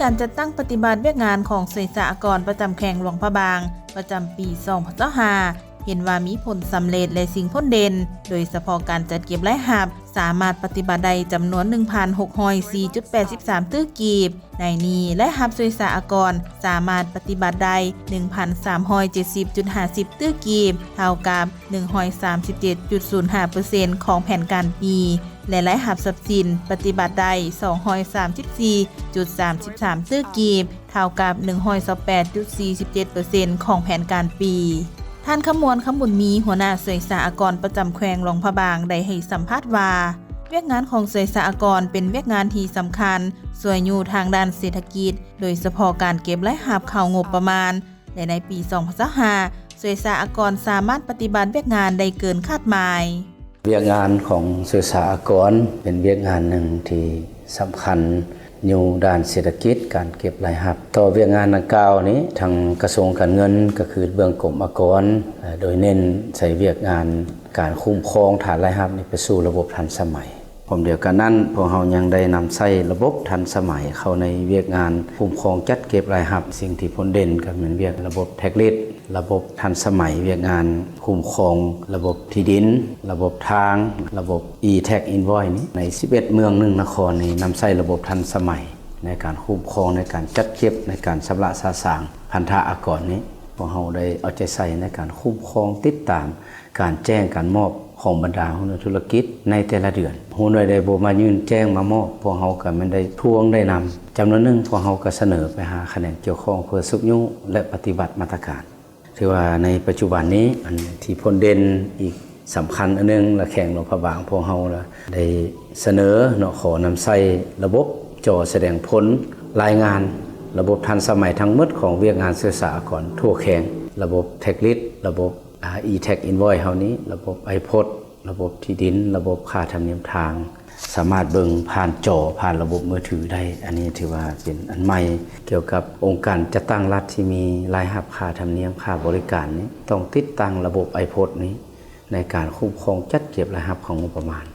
ການຈັດຕັ້ງປະຕິບັດວຽກງານຂອງສ່ວຍສາອາກອນປະຈຳແຂວງຫຼວງພະບາງ ປະຈຳປີສອງພັນຊາວຫ້າ ເຫັນວ່າມີຜົນສຳເລັດ ແລະ ສິ່ງຜົນເດັ່ນ, ໂດຍສະເພາະການຈັດເກັບລາຍຮັບ ສາມາດປະຕິບັດໄດ້ຈຳນວນໜຶ່ງພັນຫົກຮ້ອຍສີ່ຈຸດແປດສິບສາມຕື້ກີບ. ໃນນີ້ ລາຍຮັບສ່ວຍສາອາກອນສາມາດປະຕິບັດໄດ້ໜຶ່ງພັນສາມຮ້ອຍເຈັດສິບຈຸດຫ້າສິບຕື້ກີບ, ເທົ່າກັບໜຶ່ງຮ້ອຍສາມສິບເຈັດຈຸດສູນຫ້າເປີເຊັນຂອງແຜນການປີ ແລະ ລາຍຮັບຊັບສິນປະຕິບັດໄດ້ສອງຮ້ອຍສາມສິບສີ່ຈຸດສາມສິບສາມຕື້ກີບ, ເທົ່າກັບໜຶ່ງຮ້ອຍຊາວແປດຈຸດສີ່ສິບເຈັດເປີເຊັນຂອງແຜນການປີ. ທ່ານ ຄຳມ່ວນ ຄຳບຸນມີ ຫົວໜ້າສ່ວຍສາອາກອນປະຈຳແຂວງຫຼວງພະບາງ ໄດ້ໃຫ້ສຳພາດວ່າ ວຽກງານຂອງສ່ວຍສາອາກອນເປັນວຽກງານທີ່ສຳຄັນ ຊ່ວຍຍູ້ທາງດ້ານເສດຖະກິດ, ໂດຍສະເພາະການເກັບລາຍຮັບເຂົ້າງົບປະມານ ແລະ ໃນປີສອງພັນຊາວຫ້າ ສ່ວຍສາອາກອນສາມາດປະຕິບັດວຽກງານໄດ້ເກີນຄາດໝາຍ. ວຽກງານຂອງສ່ວຍສາອາກອນເປັນວຽກງານໜຶ່ງທີ່ສຳຄັນຢູ່ດ້ານເສດຖະກິດ ການເກັບລາຍຮັບ. ຕໍ່ວຽກງານດັ່ງກ່າວນີ້ ທາງກະຊວງການເງິນ ກໍຄືເບື້ອງກົມອາກອນ ໂດຍເນັ້ນໃສ່ວຽກງານການຄຸ້ມຄອງຖານລາຍຮັບນີ້ໄປສູ່ລະບົບທັນສະໄໝ. ພ້ອມດຽວກັນນັ້ນ ພວກເຮົາຍັງໄດ້ນຳໃຊ້ລະບົບທັນສະໄໝເຂົ້າໃນວຽກງານຄຸ້ມຄອງຈັດເກັບລາຍຮັບ. ສິ່ງທີ່ພົ້ນເດັ່ນກໍແມ່ນວຽກລະບົບແທັກລິດ, ລະບົບທັນສະໄໝວຽກງານຄຸ້ມຄອງລະບົບທີ່ດິນ, ລະບົບທາງ, ລະບົບ e-tax invoice ນີ້ ໃນສິບເອັດເມືອງ ໜຶ່ງນະຄອນນີ້ ນຳໃຊ້ລະບົບທັນສະໄໝໃນການຄຸ້ມຄອງ, ໃນການຈັດເກັບ, ໃນການຊຳລະສະສາງພັນທະອາກອນນີ້. ພວກເຮົາໄດ້ເອົາໃຈໃສ່ໃນການຄຸ້ມຄອງ, ຕິດຕາມ ການແຈ້ງການມອບຂອງບັນດາຫົວໜ່ວຍທຸລະກິດໃນແຕ່ລະເດືອນ. ຫົວໜ່ວຍໃດບໍ່ມາຍື່ນແຈ້ງມາມອບ, ພວກເຮົາກໍແມ່ນໄດ້ທວງໄດ້ນຳ. ຈຳນວນໜຶ່ງພວກເຮົາກໍສະເໜີໄປຫາຂະແໜງກ່ຽວຂ້ອງເພື່ອຊຸກຍູ້ ແລະ ປະຕິບັດມາດຕະການ. ຖືວ່າໃນປັດຈຸບັນນີ້ ອັນທີ່ພົ້ນເດັ່ນອີກສຳຄັນອັນໜຶ່ງລະ ແຂວງຫຼວງພະບາງພວກເຮົາລະໄດ້ສະເໜີເນາະ ຂໍນຳໃຊ້ລະບົບຈໍສະແດງຜົນລາຍງານ ລະບົບທັນສະໄໝທັງໝົດຂອງວຽກງານເຊື້ອສາອາກອນທົ່ວແຂວງ, ລະບົບແທັກລິດ, ລະບົບ ອາ e-tax invoice ເຮົານີ້ ລະບົບ iPost, ລະບົບທີ່ດິນ, ລະບົບຄ່າທຳນຽມທາງ ສາມາດເບິ່ງຜ່ານຈໍ, ຜ່ານລະບົບມືຖືໄດ້. ອັນນີ້ຖືວ່າເປັນອັນໃໝ່ກ່ຽວກັບອົງການຈັດຕັ້ງລັດທີ່ມີລາຍຮັບຄ່າທຳນຽມ, ຄ່າບໍລິການນີ້ ຕ້ອງຕິດຕັ້ງລະບົບ iPost ນີ້ໃນການຄຸ້ມຄອງຈັດເກັບລາຍຮັບຂອງງົບປະມານ.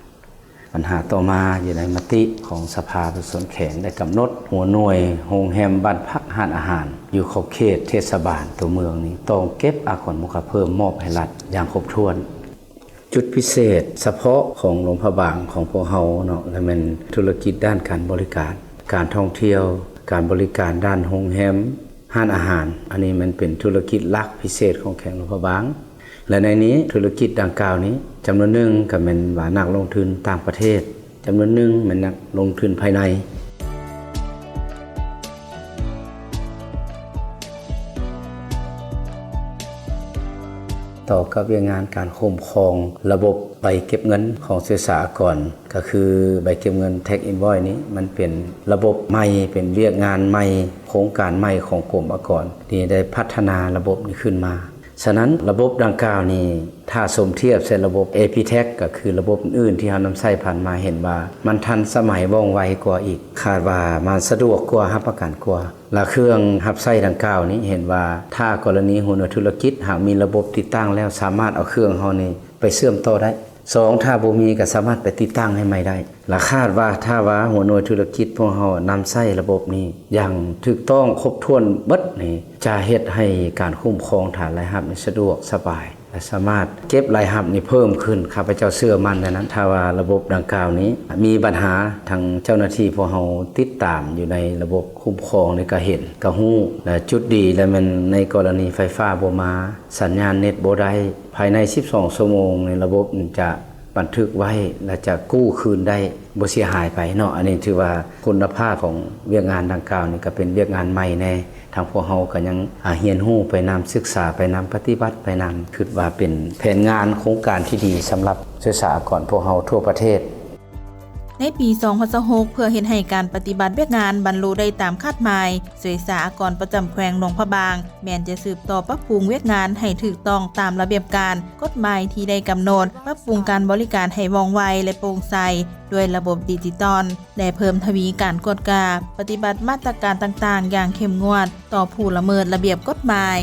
ບັນຫາຕໍ່ມາ ຢູ່ໃນມະຕິຂອງສະພາປະຊາຊົນແຂວງໄດ້ກຳນົດ ຫົວໜ່ວຍໂຮງແຮມ, ບ້ານພັກ, ຮ້ານອາຫານ ຢູ່ຂອບເຂດເທດສະບານຕົວເມືອງນີ້ ຕ້ອງເກັບອາກອນມູນຄ່າເພີ່ມມອບໃຫ້ລັດຢ່າງຄົບຖ້ວນ. ຈຸດພິເສດສະເພາະຂອງຫຼວງພະບາງຂອງພວກເຮົາເນາະ ລະແມ່ນທຸລະກິດດ້ານການບໍລິການ, ການທ່ອງທ່ຽວ, ການບໍລິການດ້ານໂຮງແຮມ, ຮ້ານອາຫານ. ອັນນີ້ແມ່ນເປັນທຸລະກິດຫຼັກພິເສດຂອງແຂວງຫຼວງພະບາງ. ແລະ ໃນນີ້ທຸລະກິດດັ່ງກ່າວນີ້ ຈຳນວນໜຶ່ງກໍແມ່ນວ່ານັກລົງທຶນຕ່າງປະເທດ, ຈຳນວນໜຶ່ງແມ່ນນັກລົງທຶນພາຍໃນ. ຕໍ່ກັບວຽກງານການຄຸ້ມຄອງລະບົບໃບເກັບເງິນຂອງເສດສາອາກອນ ກໍຄືໃບເກັບເງິນ tax invoice ນີ້ ມັນເປັນລະບົບໃໝ່, ເປັນວຽກງານໃໝ່, ໂຄງການໃໝ່ຂອງກົມອາກອນ ທີ່ໄດ້ພັດທະນາລະບົບນີ້ຂຶ້ນມາ. ສະນັ້ນ ລະບົບດັ່ງກ່າວນີ້ ຖ້າສົມທຽບໃສ່ລະບົບ AP Tax ກໍຄືລະບົບອື່ນໆທີ່ເຮົານຳໃຊ້ຜ່ານມາ ເຫັນວ່າມັນທັນສະໄໝ ວ່ອງໄວກວ່າອີກ, ຄາດວ່າມັນສະດວກກວ່າ, ຮັບປະກັນກວ່າ. ລະເຄື່ອງຮັບໃຊ້ດັ່ງກ່າວນີ້ ເຫັນວ່າຖ້າກໍລະນີຫົວໜ່ວຍທຸລະກິດຫາກມີລະບົບຕິດຕັ້ງແລ້ວ ສາມາດເອົາເຄື່ອງເຮົານີ້ໄປເຊື່ອມຕໍ່ໄດ້. ສອງ ຖ້າບໍ່ມີກໍສາມາດໄປຕິດຕັ້ງໃຫ້ໃໝ່ໄດ້. ລະຄາດວ່າຖ້າວ່າຫົວໜ່ວຍທຸລະກິດພວກເຮົານຳໃຊ້ລະບົບນີ້ຢ່າງຖືກຕ້ອງຄົບຖ້ວນເບິດນີ້ ຈະເຮັດໃຫ້ການຄຸ້ມຄອງຖານລາຍຮັບນີ້ສະດວກສະບາຍ ແລະ ສາມາດເກັບລາຍຮັບນີ້ເພີ່ມຂຶ້ນ. ຂ້າພະເຈົ້າເຊື່ອໝັ້ນແນວນັ້ນ. ຖ້າວ່າລະບົບດັ່ງກ່າວນີ້ມີບັນຫາ, ທາງເຈົ້າໜ້າທີ່ພວກເຮົາຕິດຕາມຢູ່ໃນລະບົບຄຸ້ມຄອງນີ້ກໍເຫັນ, ກໍຮູ້. ແລະ ຈຸດດີລະແມ່ນໃນກໍລະນີໄຟຟ້າບໍ່ມາ, ສັນຍານເນັດບໍ່ໄດ້, ພາຍໃນສິບສອງຊົ່ວໂມງໃນລະບົບຈະບັນທຶກໄວ້ ແລະ ຈະກູ້ຄືນໄດ້ ບໍ່ເສຍຫາຍໄປເນາະ. ອັນນີ້ຖືວ່າຄຸນນະພາບຂອງວຽກງານດັ່ງກ່າວນີ້ກໍເປັນວຽກງານໃໝ່ແດ່. ທາງພວກເຮົາກໍຍັງ ອາ ຮຽນຮູ້ໄປນຳ, ສຶກສາໄປນຳ, ປະຕິບັດໄປນຳ. ຄິດວ່າເປັນແຜນງານໂຄງການທີ່ດີສຳລັບເສດສາອາກອນພວກເຮົາທົ່ວປະເທດ. ໃນປີສອງພັນຊາວຫົກ ເພື່ອເຮັດໃຫ້ການປະຕິບັດວຽກງານບັນລຸໄດ້ຕາມຄາດໝາຍ, ເສດສາອາກອນປະຈຳແຂວງຫຼວງພະບາງ ແມ່ນຈະສືບຕໍ່ປັບປຸງວຽກງານໃຫ້ຖືກຕ້ອງຕາມລະບຽບການ, ກົດໝາຍທີ່ໄດ້ກຳນົດ, ປັບປຸງການບໍລິການໃຫ້ວ່ອງໄວ ແລະ ໂປ່ງໃສ ດ້ວຍລະບົບດິຈິຕອນ ແລະ ເພີ່ມທະວີການກວດກາ, ປະຕິບັດມາດຕະການຕ່າງໆຢ່າງເຂັ້ມງວດຕໍ່ຜູ້ລະເມີດລະບຽບກົດໝາຍ.